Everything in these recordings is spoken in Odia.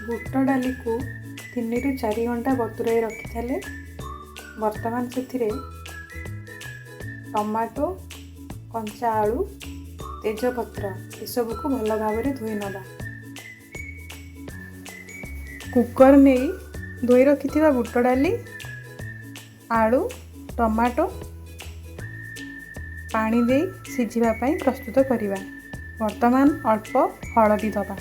ବୁଟ ଡାଲିକୁ 3ରୁ 4 ଘଣ୍ଟା ବତୁରାଇ ରଖିଥିଲେ। ବର୍ତ୍ତମାନ ସେଥିରେ ଟମାଟୋ, କଞ୍ଚା ଆଳୁ, ତେଜପତ୍ର ଏସବୁକୁ ଭଲ ଭାବରେ ଧୋଇ ନେବା। କୁକର୍ ନେଇ ଧୋଇ ରଖିଥିବା ବୁଟ ଡାଲି, ଆଳୁ, ଟମାଟୋ ପାଣି ଦେଇ ସିଝିବା ପାଇଁ ପ୍ରସ୍ତୁତ କରିବା। ବର୍ତ୍ତମାନ ଅଳ୍ପ ହଳଦୀ ଦେବା।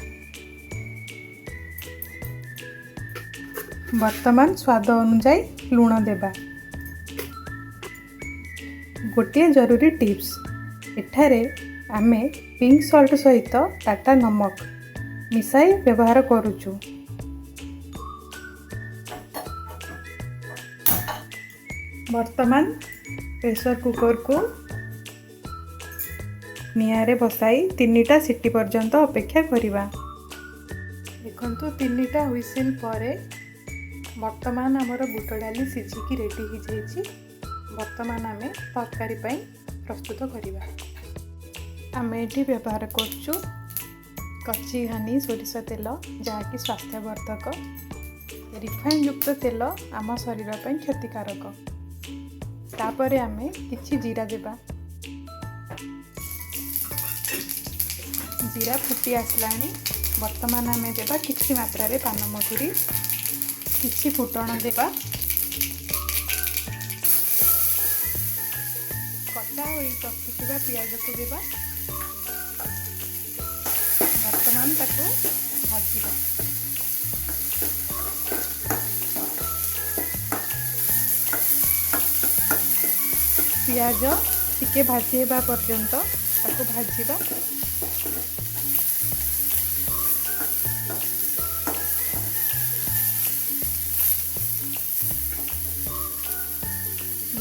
ବର୍ତ୍ତମାନ ସ୍ୱାଦ ଅନୁଯାୟୀ ଲୁଣ ଦେବା। ଗୋଟିଏ ଜରୁରୀ ଟିପ୍ସ, ଏଠାରେ ଆମେ ପିଙ୍କ ସଲ୍ଟ ସହିତ ଟାଟା ନମକ ମିଶାଇ ବ୍ୟବହାର କରୁଛୁ। ବର୍ତ୍ତମାନ ପ୍ରେସର କୁକରକୁ ନିଆଁରେ ବସାଇ 3ଟା ସିଟି ପର୍ଯ୍ୟନ୍ତ ଅପେକ୍ଷା କରିବା। ଦେଖନ୍ତୁ, 3ଟା ହୁଇସିଲ୍ ପରେ ବର୍ତ୍ତମାନ ଆମର ବୁଟ ଡାଲି ସିଝିକି ରେଡ଼ି ହେଇଯାଇଛି। ବର୍ତ୍ତମାନ ଆମେ ତରକାରୀ ପାଇଁ ପ୍ରସ୍ତୁତ କରିବା। ଆମେ ଏଠି ବ୍ୟବହାର କରୁଛୁ କଚି ଘାନି ସୋରିଷ ତେଲ, ଯାହାକି ସ୍ୱାସ୍ଥ୍ୟବର୍ଦ୍ଧକ। ରିଫାଇନ୍ ଯୁକ୍ତ ତେଲ ଆମ ଶରୀର ପାଇଁ କ୍ଷତିକାରକ। ତାପରେ ଆମେ କିଛି ଜିରା ଦେବା। ଜିରା ଫୁଟି ଆସିଲାଣି। ବର୍ତ୍ତମାନ ଆମେ ଦେବା କିଛି ମାତ୍ରାରେ ପାନମଧୁରୀ, କିଛି ଫୁଟଣ ଦେବା। କଟା ହୋଇ ରଖିଥିବା ପିଆଜକୁ ଦେବା। ବର୍ତ୍ତମାନ ତାକୁ ଭାଜିବା। ପିଆଜ ଟିକେ ଭାଜି ହେବା ପର୍ଯ୍ୟନ୍ତ ତାକୁ ଭାଜିବା।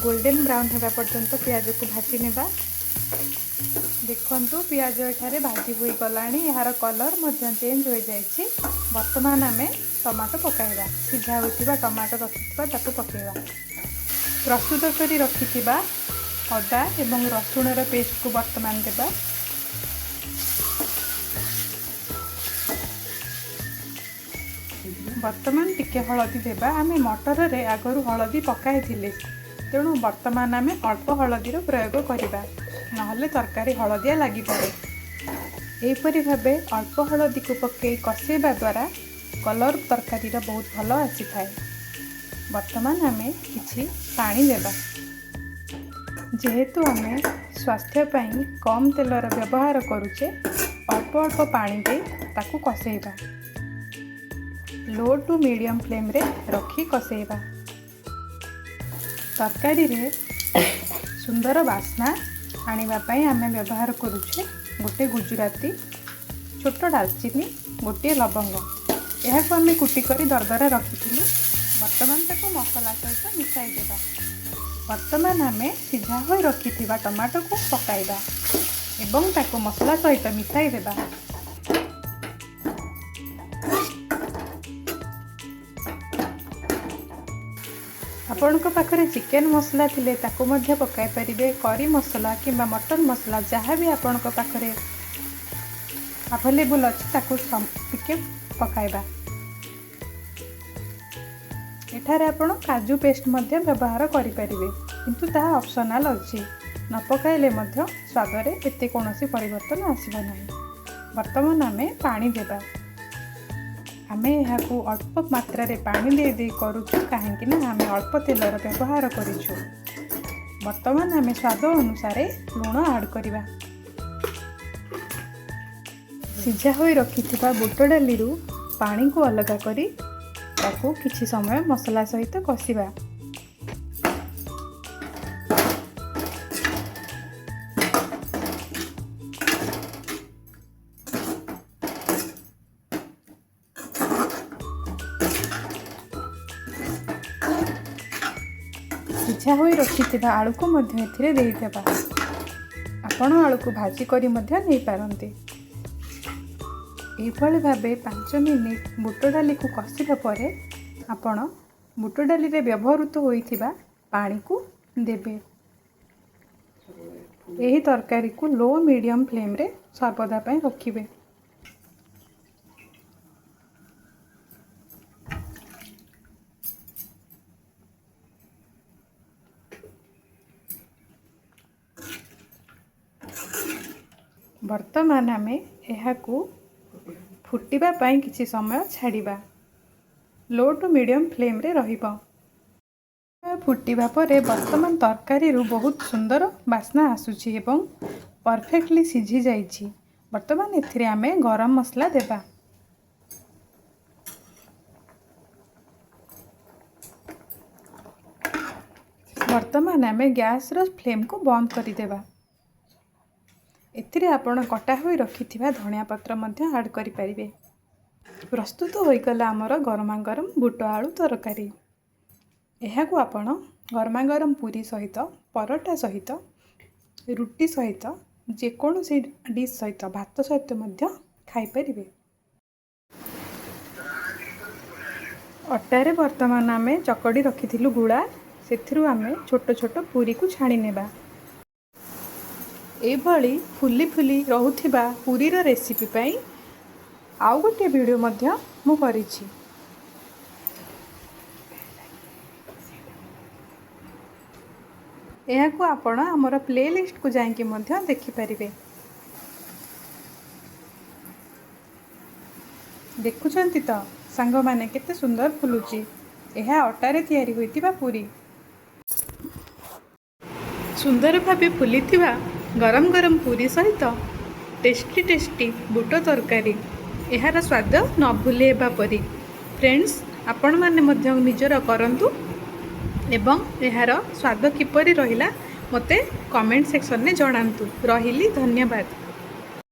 ଗୋଲ୍ଡେନ୍ ବ୍ରାଉନ୍ ହେବା ପର୍ଯ୍ୟନ୍ତ ପିଆଜକୁ ଭାଜି ନେବା। ଦେଖନ୍ତୁ, ପିଆଜ ଏଠାରେ ଭାଜି ହୋଇଗଲାଣି। ଏହାର କଲର୍ ମଧ୍ୟ ଚେଞ୍ଜ ହୋଇଯାଇଛି। ବର୍ତ୍ତମାନ ଆମେ ଟମାଟୋ ପକାଇବା। ସିଝା ହୋଇଥିବା ଟମାଟୋ ରଖିଥିବା ତାକୁ ପକାଇବା। ପ୍ରସ୍ତୁତ କରି ରଖିଥିବା ଅଦା ଏବଂ ରସୁଣର ପେଷ୍ଟକୁ ବର୍ତ୍ତମାନ ଦେବା। ବର୍ତ୍ତମାନ ଟିକେ ହଳଦୀ ଦେବା। ଆମେ ମଟରରେ ଆଗରୁ ହଳଦୀ ପକାଇଥିଲେ, ତେଣୁ ବର୍ତ୍ତମାନ ଆମେ ଅଳ୍ପ ହଳଦୀର ପ୍ରୟୋଗ କରିବା, ନହେଲେ ତରକାରୀ ହଳଦିଆ ଲାଗିପାରେ। ଏହିପରି ଭାବେ ଅଳ୍ପ ହଳଦୀକୁ ପକାଇ କଷେଇବା ଦ୍ୱାରା କଲର୍ ତରକାରୀର ବହୁତ ଭଲ ଆସିଥାଏ। ବର୍ତ୍ତମାନ ଆମେ କିଛି ପାଣି ଦେବା। ଯେହେତୁ ଆମେ ସ୍ୱାସ୍ଥ୍ୟ ପାଇଁ କମ୍ ତେଲର ବ୍ୟବହାର କରୁଛେ, ଅଳ୍ପ ଅଳ୍ପ ପାଣି ଦେଇ ତାକୁ କଷେଇବା। ଲୋ ଟୁ ମିଡ଼ିୟମ୍ ଫ୍ଲେମ୍ରେ ରଖି କଷେଇବା। ତରକାରୀରେ ସୁନ୍ଦର ବାସ୍ନା ଆଣିବା ପାଇଁ ଆମେ ବ୍ୟବହାର କରୁଛେ ଗୋଟେ ଗୁଜୁରାତି, ଛୋଟ ଡାଲଚିନି, ଗୋଟିଏ ଲବଙ୍ଗ। ଏହାକୁ ଆମେ କୁଟି କରି ଦରଦରା ରଖିଥିଲୁ। ବର୍ତ୍ତମାନ ତାକୁ ମସଲା ସହିତ ମିଶାଇ ଦେବା। ବର୍ତ୍ତମାନ ଆମେ ସିଝା ହୋଇ ରଖିଥିବା ଟମାଟୋକୁ ପକାଇବା ଏବଂ ତାକୁ ମସଲା ସହିତ ମିଶାଇ ଦେବା। ଆପଣଙ୍କ ପାଖରେ ଚିକେନ୍ ମସଲା ଥିଲେ ତାକୁ ମଧ୍ୟ ପକାଇ ପାରିବେ। କରି ମସଲା କିମ୍ବା ମଟନ୍ ମସଲା, ଯାହା ବି ଆପଣଙ୍କ ପାଖରେ ଆଭେଲେବୁଲ୍ ଅଛି, ତାକୁ ଟିକେ ପକାଇବା। ଏଠାରେ ଆପଣ କାଜୁ ପେଷ୍ଟ ମଧ୍ୟ ବ୍ୟବହାର କରିପାରିବେ, କିନ୍ତୁ ତାହା ଅପସନାଲ୍ ଅଛି। ନ ପକାଇଲେ ମଧ୍ୟ ସ୍ୱାଦରେ ଏତେ କୌଣସି ପରିବର୍ତ୍ତନ ଆସିବ ନାହିଁ। ବର୍ତ୍ତମାନ ଆମେ ପାଣି ଦେବା। ଆମେ ଏହାକୁ ଅଳ୍ପ ମାତ୍ରାରେ ପାଣି ଦେଇ ଦେଇ କରୁଛୁ, କାହିଁକି ନା ଆମେ ଅଳ୍ପ ତେଲର ବ୍ୟବହାର କରିଛୁ। ବର୍ତ୍ତମାନ ଆମେ ସ୍ୱାଦ ଅନୁସାରେ ଲୁଣ ଆଡ଼୍ କରିବା। ସିଝା ହୋଇ ରଖିଥିବା ବୁଟ ଡାଲିରୁ ପାଣିକୁ ଅଲଗା କରି ତାକୁ କିଛି ସମୟ ମସଲା ସହିତ କଷିବା। ସିଝା ହୋଇ ରଖିଥିବା ଆଳୁକୁ ମଧ୍ୟ ଏଥିରେ ଦେଇଦେବା। ଆପଣ ଆଳୁକୁ ଭାଜି କରି ମଧ୍ୟ ନେଇପାରନ୍ତି। ଏହିଭଳି ଭାବେ 5 ମିନିଟ୍ ବୁଟ ଡାଲିକୁ କଷିବା ପରେ ଆପଣ ବୁଟ ଡାଲିରେ ବ୍ୟବହୃତ ହୋଇଥିବା ପାଣିକୁ ଦେବେ। ଏହି ତରକାରୀକୁ ଲୋ ମିଡ଼ିୟମ୍ ଫ୍ଲେମ୍ରେ ସର୍ବଦା ପାଇଁ ରଖିବେ। ବର୍ତ୍ତମାନ ଆମେ ଏହାକୁ ଫୁଟିବା ପାଇଁ କିଛି ସମୟ ଛାଡ଼ିବା। ଲୋ ଟୁ ମିଡ଼ିୟମ୍ ଫ୍ଲେମ୍ରେ ରହିବ। ଫୁଟିବା ପରେ ବର୍ତ୍ତମାନ ତରକାରୀରୁ ବହୁତ ସୁନ୍ଦର ବାସ୍ନା ଆସୁଛି ଏବଂ ପରଫେକ୍ଟଲି ସିଝି ଯାଇଛି। ବର୍ତ୍ତମାନ ଏଥିରେ ଆମେ ଗରମ ମସଲା ଦେବା। ବର୍ତ୍ତମାନ ଆମେ ଗ୍ୟାସ୍ର ଫ୍ଲେମ୍କୁ ବନ୍ଦ କରିଦେବା। ଏଥିରେ ଆପଣ କଟା ହୋଇ ରଖିଥିବା ଧଣିଆ ପତ୍ର ମଧ୍ୟ ଆଡ଼୍ କରିପାରିବେ। ପ୍ରସ୍ତୁତ ହୋଇଗଲା ଆମର ଗରମା ଗରମ ବୁଟ ଆଳୁ ତରକାରୀ। ଏହାକୁ ଆପଣ ଗରମା ଗରମ ପୁରୀ ସହିତ, ପରଟା ସହିତ, ରୁଟି ସହିତ, ଯେକୌଣସି ଡିଶ୍ ସହିତ, ଭାତ ସହିତ ମଧ୍ୟ ଖାଇପାରିବେ। ଅଟାରେ ବର୍ତ୍ତମାନ ଆମେ ଚକଡ଼ି ରଖିଥିଲୁ ଗୁଳା, ସେଥିରୁ ଆମେ ଛୋଟ ଛୋଟ ପୁରୀକୁ ଛାଣି ନେବା। ଏଇଭଳି ଫୁଲି ଫୁଲି ରହୁଥିବା ପୁରୀର ରେସିପି ପାଇଁ ଆଉ ଗୋଟିଏ ଭିଡ଼ିଓ ମଧ୍ୟ ମୁଁ କରିଛି। ଏହାକୁ ଆପଣ ଆମର ପ୍ଲେ ଲିଷ୍ଟକୁ ଯାଇକି ମଧ୍ୟ ଦେଖିପାରିବେ। ଦେଖୁଛନ୍ତି ତ ସାଙ୍ଗମାନେ, କେତେ ସୁନ୍ଦର ଫୁଲୁଛି। ଏହା ଅଟାରେ ତିଆରି ହୋଇଥିବା ପୁରୀ। ସୁନ୍ଦର ଭାବେ ଫୁଲିଥିବା ଗରମ ଗରମ ପୁରୀ ସହିତ ଟେଷ୍ଟି ଟେଷ୍ଟି ବୁଟ ତରକାରୀ, ଏହାର ସ୍ୱାଦ ନ ଭୁଲି ହେବା ପରି। ଫ୍ରେଣ୍ଡସ୍, ଆପଣମାନେ ମଧ୍ୟ ନିଜର କରନ୍ତୁ ଏବଂ ଏହାର ସ୍ୱାଦ କିପରି ରହିଲା ମୋତେ କମେଣ୍ଟ ସେକ୍ସନରେ ଜଣାନ୍ତୁ। ରହିଲି, ଧନ୍ୟବାଦ।